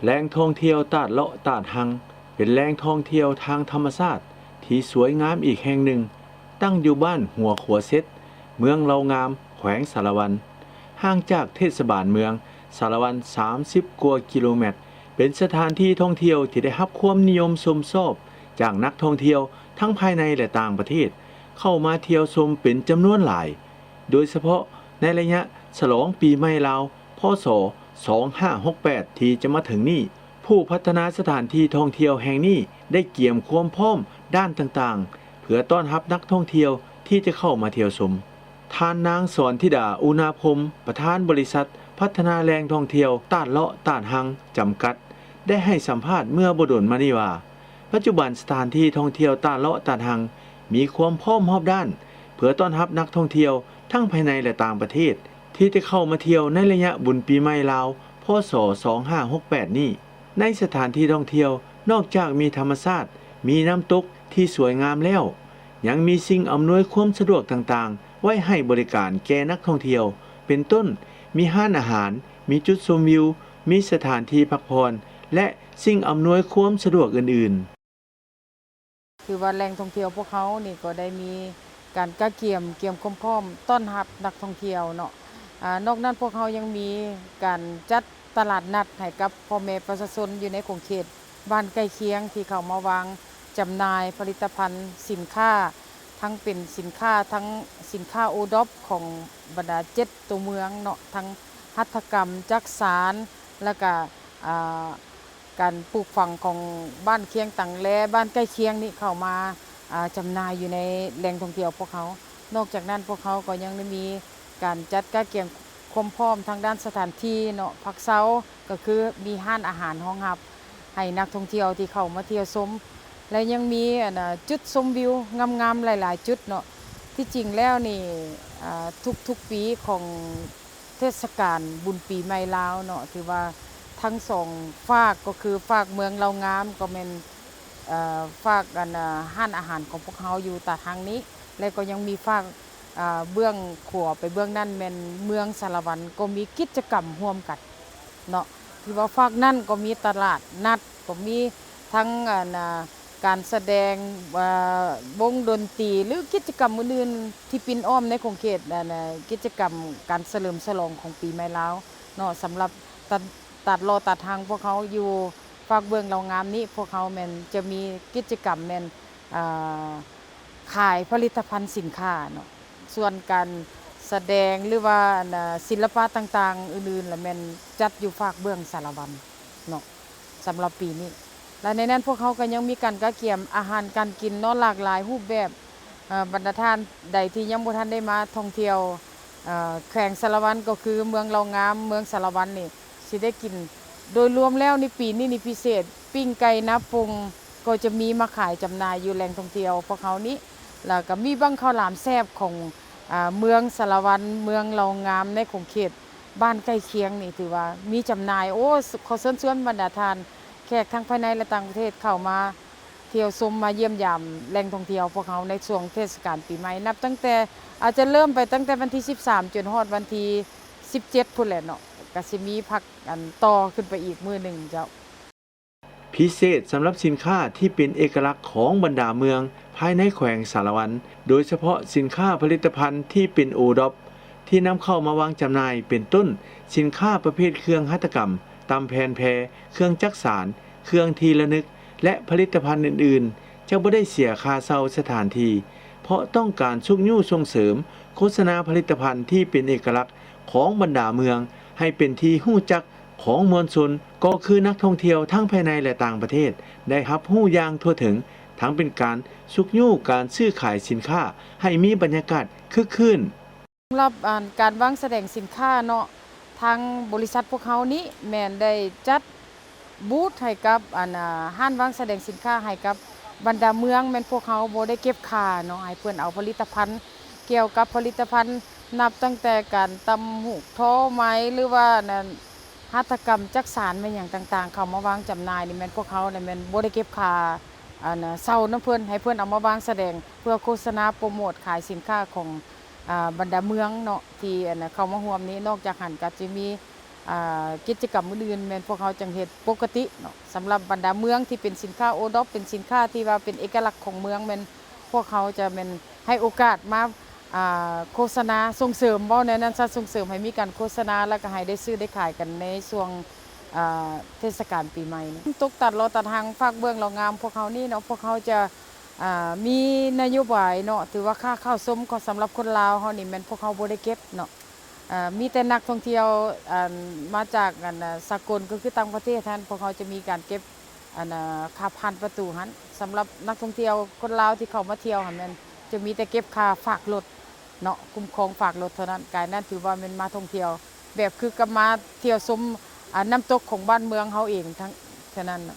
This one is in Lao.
ແຫຼ່ງທ່ອງທ່ຽວຕາດເລາະຕາດຮັງ ເປັນແຫຼ່ງທ່ອງທ່ຽວທາງທຳມະຊາດທີ່ສວຍງາມອີກແຫ່ງໜຶ່ງ, ຕັ້ງຢູ່ບ້ານຫົວຂົວເຊັດ, ເມືອງເຫຼົ່າງາມ, ແຂວງສາລະວັນ, ຫ່າງຈາກເທດສະບານເມືອງສາລະວັນສາມສິບກວ່າກິໂລແມັດ, ເປັນສະຖານທີ່ທ່ອງທ່ຽວທີ່ໄດ້ຮັບຄວາມນິຍົມຊົມຊອບຈາກນັກທ່ອງທ່ຽວທັງພາຍໃນ ແລະ ຕ່າງປະເທດ ເຂົ້າມາທ່ຽວຊົມເປັນຈຳນວນຫຼາຍ. ໂດຍສະເພາະໃນໄລຍະສະຫຼອງປີໃໝ່ລາວ ພ.ສ. ສອງຫ້າຫົກແປດ ທີ່ຈະມາເຖິງນີ້, ຜູ້ພັດທະນາສະຖານທີ່ທ່ອງທ່ຽວແຫ່ງນີ້ໄດ້ກຽມຄວາມພ້ອມດ້ານຕ່າງໆ ເພື່ອຕ້ອນຮັບນັກທ່ອງທ່ຽວທີ່ຈະເຂົ້າມາທ່ຽວຊົມ. ທ່ານນາງ ສອນທິດາ ອຸນາພົມ ປະທານບໍລິສັດພັດທະນາແຫຼ່ງທ່ອງທ່ຽວຕາດເລາະຕາດຮັງ ຈຳກັດ ໄດ້ໃຫ້ສຳພາດເມື່ອບໍ່ດົນມານີ້ວ່າ, ປັດຈຸບັນສະຖານທີ່ທ່ອງທ່ຽວຕາດເລາະຕາດຮັງ ມີຄວາມພ້ອມຮອບດ້ານ ເພື່ອຕ້ອນຮັບນັກທ່ອງທ່ຽວທັງພາຍໃນ ແລະ ຕ່າງປະເທດ ທີ່ຈະເຂົ້າມາທ່ຽວໃນໄລຍະບຸນປີໃໝ່ລາວ ພ.ສ. ສອງຫ້າຫົກແປດ ນີ້. ໃນສະຖານທີ່ທ່ອງທ່ຽວ ນອກຈາກມີທຳມະຊາດ, ມີນ້ຳຕົກທີ່ສວຍງາມແລ້ວ, ຍັງມີສິ່ງອຳນວຍຄວາມສະດວກຕ່າງໆ ໄວ້ໃຫ້ບໍລິການແກ່ນັກທ່ອງທ່ຽວ ເປັນຕົ້ນ ມີຮ້ານອາຫານ, ມີຈຸດຊົມວິວ, ມີສະຖານທີ່ພັກຜ່ອນ ແລະ ສິ່ງອຳນວຍຄວາມສະດວກອື່ນໆ. ຖືວ່າແຫຼ່ງທ່ອງທ່ຽວພວກເຮົານີ້ກໍໄດ້ມີການກະກຽມ ກຽມຄວາມພ້ອມຕ້ອນຮັບນັກທ່ອງທ່ຽວເນາະ. ອາ ນອກນັ້ນພວກເຮົາຍັງມີການຈັດຕະຫຼາດນັດໃຫ້ກັບພໍ່ແມ່ປະຊາຊົນຢູ່ໃນຂົງເຂດບ້ານໃກ້ຄຽງ ທີ່ເຂົ້າມາວາງຈຳໜ່າຍຜະລິດຕະພັນສິນຄ້າ ທັງເປັນສິນຄ້າ ທັງສິນຄ້າໂອດອບຂອງບັນດາເຈັດຕົວເມືອງເນາະ ທັງຫັດຖະກຳ, ຈັກສານ ແລ້ວກະ ອາ ການປູກຝັງຂອງບ້ານຄຽງຕັງແລ ບ້ານໃກ້ຄຽງນີ້ເຂົ້າມາ ອາ ຈຳໜ່າຍຢູ່ໃນແຫຼ່ງທ່ອງທ່ຽວພວກເຮົາ. ນອກຈາກນັ້ນພວກເຮົາກໍຍັງໄດ້ມີການຈັດກະກຽມຄວາມພ້ອມທາງດ້ານສະຖານທີ່ເນາະ ພັກເຊົາ ກໍຄືມີຮ້ານອາຫານຮອງຮັບໃຫ້ນັກທ່ອງທ່ຽວທີ່ເຂົ້າມາທ່ຽວຊົມ ແລະ ຍັງມີ ອັນ ອາ ຈຸດຊົມວິວງາມໆຫຼາຍໆຈຸດເນາະ. ທີ່ຈິງແລ້ວນີ້ ອາ ທຸກໆປີຂອງ ເທດສະການບຸນປີໃໝ່ລາວເນາະ ຖືວ່າທັງສອງຟາກ ກໍຄືຟາກເມືອງເຫຼົ່າງາມ ກໍແມ່ນ ເອີ ຟາກ ອັນ ອາ ຮ້ານອາຫານຂອງພວກເຮົາຢູ່ຕາທາງນີ້ ແລະ ກໍຍັງມີຟາກ ອາ ເບື້ອງຂວາໄປເບື້ອງນັ້ນແມ່ນເມືອງສາລະວັນ ກໍມີກິດຈະກຳຮ່ວມກັນເນາະ ຖືວ່າຟາກນັ້ນກໍມີຕະຫຼາດນັດ ກໍມີທັງ ອັນ ອາ ການສະແດງ ເອີ ວົງດົນຕີ ຫຼື ກິດຈະກຳອື່ນໆ ທີ່ປິ່ນອ້ອມໃນຂົງເຂດ ອັນ ກິດຈະກຳການສະເຫຼີມສະຫຼອງຂອງປີໃໝ່ລາວເນາະ. ສຳລັບຕາດ ຕາດເລາະຕາດຮັງພວກເຮົາຢູ່ຟາກເບື້ອງເຫຼົ່າງາມນີ້ ພວກເຮົາແມ່ນຈະມີກິດຈະກຳແມ່ນ ອາ ຂາຍຜະລິດຕະພັນສິນຄ້າເນາະ. ສ່ວນການສະແດງ ຫຼືວ່າ ອັນ ສິລະປະຕ່າງໆອື່ນໆລະແມ່ນຈັດຢູ່ຟາກເບື້ອງສາລະວັນເນາະ. ສຳລັບປີນີ້ ແລະ ໃນນັ້ນພວກເຮົາກໍຍັງມີການກະກຽມອາຫານການກິນເນາະ ຫຼາກຫຼາຍຮູບແບບ. ເອີ ບັນດາທ່ານໃດທີ່ຍັງບໍ່ທັນໄດ້ມາທ່ອງທ່ຽວ ເອີ ແຂວງສາລະວັນ ກໍຄືເມືອງເຫຼົ່າງາມ ເມືອງສາລະວັນນີ້ ຊິໄດ້ກິນ. ໂດຍລວມແລ້ວໃນປີນີ້ນີ້ພິເສດ ປີ້ງໄກ່ນາປົງ ກໍຈະມີມາຂາຍຈຳໜ່າຍຢູ່ແຫຼ່ງທ່ອງທ່ຽວພວກເຮົານີ້ ແລ້ວກໍມີບັ້ງເຂົ້າຫຼາມແຊບຂອງ ອາ ເມືອງສາລະວັນ ເມືອງເຫຼົ່າງາມ ໃນຂົງເຂດ ບ້ານໃກ້ຄຽງນີ້ຖືວ່າມີຈຳໜ່າຍ. ໂອ້ ຂໍເຊີນຊວນບັນດາທ່ານແຂກທັງພາຍໃນ ແລະ ຕ່າງປະເທດເຂົ້າມາທ່ຽວຊົມ ມາຢ້ຽມຢາມແຫຼ່ງທ່ອງທ່ຽວພວກເຮົາໃນຊ່ວງເທດສະການປີໃໝ່ ນັບຕັ້ງແຕ່ ອາດຈະເລີ່ມໄປຕັ້ງແຕ່ວັນທີສິບສາມ ຈົນຮອດວັນທີສິບເຈັດພຸ້ນແຫຼະເນາະ ກະຊິມີພັກ ອັນ ຕໍ່ຂຶ້ນໄປອີກມື້ໜຶ່ງເຈົ້າ. ພິເສດສຳລັບສິນຄ້າທີ່ເປັນເອກະລັກຂອງບັນດາເມືອງພາຍໃນແຂວງສາລະວັນ, ໂດຍສະເພາະສິນຄ້າຜະລິດຕະພັນທີ່ເປັນໂອດອບ ທີ່ນຳເຂົ້າມາວາງຈຳໜ່າຍ ເປັນຕົ້ນສິນຄ້າປະເພດເຄື່ອງຫັດຖະກຳ, ຕຳແຜ່ນແພ, ເຄື່ອງຈັກສານ, ເຄື່ອງທີ່ລະນຶກ ແລະ ຜະລິດຕະພັນອື່ນໆ ຈະບໍ່ໄດ້ເສຍຄ່າເຊົ່າສະຖານທີ່ ເພາະຕ້ອງການຊຸກຍູ້ສົ່ງເສີມໂຄສະນາຜະລິດຕະພັນທີ່ເປັນເອກະລັກຂອງບັນດາເມືອງ ໃຫ້ເປັນທີ່ຮູ້ຈັກ ຂອງມວນຊົນ ກໍຄືນັກທ່ອງທ່ຽວທັງພາຍໃນ ແລະ ຕ່າງປະເທດ ໄດ້ຮັບຮູ້ຢ່າງທົ່ວເຖິງ, ທັງເປັນການຊຸກຍູ້ການຊື້ຂາຍສິນຄ້າໃຫ້ມີບັນຍາກາດຄຶກຄື້ນ. ສຳລັບ ອັນ ການວາງສະແດງສິນຄ້າເນາະ ທາງບໍລິສັດພວກເຮົານີ້ແມ່ນໄດ້ຈັດບູດໃຫ້ກັບ ອັນ ອາ ຮ້ານວາງສະແດງສິນຄ້າໃຫ້ກັບບັນດາເມືອງ ແມ່ນພວກເຮົາບໍ່ໄດ້ເກັບຄ່າເນາະ ໃຫ້ເພິ່ນເອົາຜະລິດຕະພັນ ກ່ຽວກັບຜະລິດຕະພັນ ນັບຕັ້ງແຕ່ການຕ່ຳຫູກທໍໄໝ ຫຼືວ່າ ອັນ ຫັດຖະກຳຈັກສານແມ່ນຫຍັງຕ່າງໆ ເຂົ້າມາວາງຈຳໜ່າຍນີ້ ແມ່ນພວກເຮົານີ້ແມ່ນບໍ່ໄດ້ເກັບຄ່າ ອັນ ເຊົ່ານຳເພິ່ນ ໃຫ້ເພິ່ນເອົາມາວາງສະແດງ ເພື່ອໂຄສະນາໂປຣໂມດຂາຍສິນຄ້າຂອງ ອາ ບັນດາເມືອງເນາະ ທີ່ ອັນ ເຂົ້າມາຮ່ວມນີ້. ນອກຈາກຫັ້ນກໍຈະມີ ອ່າ ກິດຈະກຳອື່ນໆ ແມ່ນພວກເຮົາຈັ່ງເຮັດປົກກະຕິເນາະ. ສຳລັບບັນດາເມືອງທີ່ເປັນສິນຄ້າໂອດອບ ເປັນສິນຄ້າທີ່ວ່າເປັນເອກະລັກຂອງເມືອງ ແມ່ນພວກເຮົາຈະແມ່ນໃຫ້ໂອກາດມາ ອ່າ ໂຄສະນາສົ່ງເສີມ ເວົ້າແນວນັ້ນຊະ, ສົ່ງເສີມໃຫ້ມີການໂຄສະນາ ແລ້ວກໍໃຫ້ໄດ້ຊື້ໄດ້ຂາຍກັນໃນຊ່ວງ ອ່າ ເທດສະການປີໃໝ່ນີ້. ນ້ຳຕົກຕາດຫຼໍ່ຕາດຮັງ ຟາກເບື້ອງຫຼໍ່ງາມພວກເຮົານີ້ເນາະ, ພວກເຮົາຈະ ອ່າ ມີນະໂຍບາຍເນາະ, ຖືວ່າຄ່າເຂົ້າຊົມຂອງ ສຳລັບຄົນລາວເຮົານີ້ ແມ່ນພວກເຮົາບໍ່ໄດ້ເກັບເນາະ. ເອີ ມີແຕ່ນັກທ່ອງທ່ຽວ ອັນ ມາຈາກ ອັນ ສາກົນ ກໍຄືຕ່າງປະເທດຫັ້ນ ພວກເຮົາຈະມີການເກັບ ອັນ ຄ່າຜ່ານປະຕູຫັ້ນ. ສຳລັບນັກທ່ອງທ່ຽວຄົນລາວທີ່ເຂົ້າມາທ່ຽວຫັ້ນ ແມ່ນຈະມີແຕ່ເກັບຄ່າຝາກລົດເນາະ, ຄຸ້ມຄອງຝາກລົດເທົ່ານັ້ນ. ກາຍນັ້ນຖືວ່າແມ່ນມາທ່ອງທ່ຽວ ແບບຄືກັບມາທ່ຽວຊົມ ອາ ນ້ຳຕົກຂອງບ້ານເມືອງເຮົາເອງທັງ ເທົ່ານັ້ນນະ.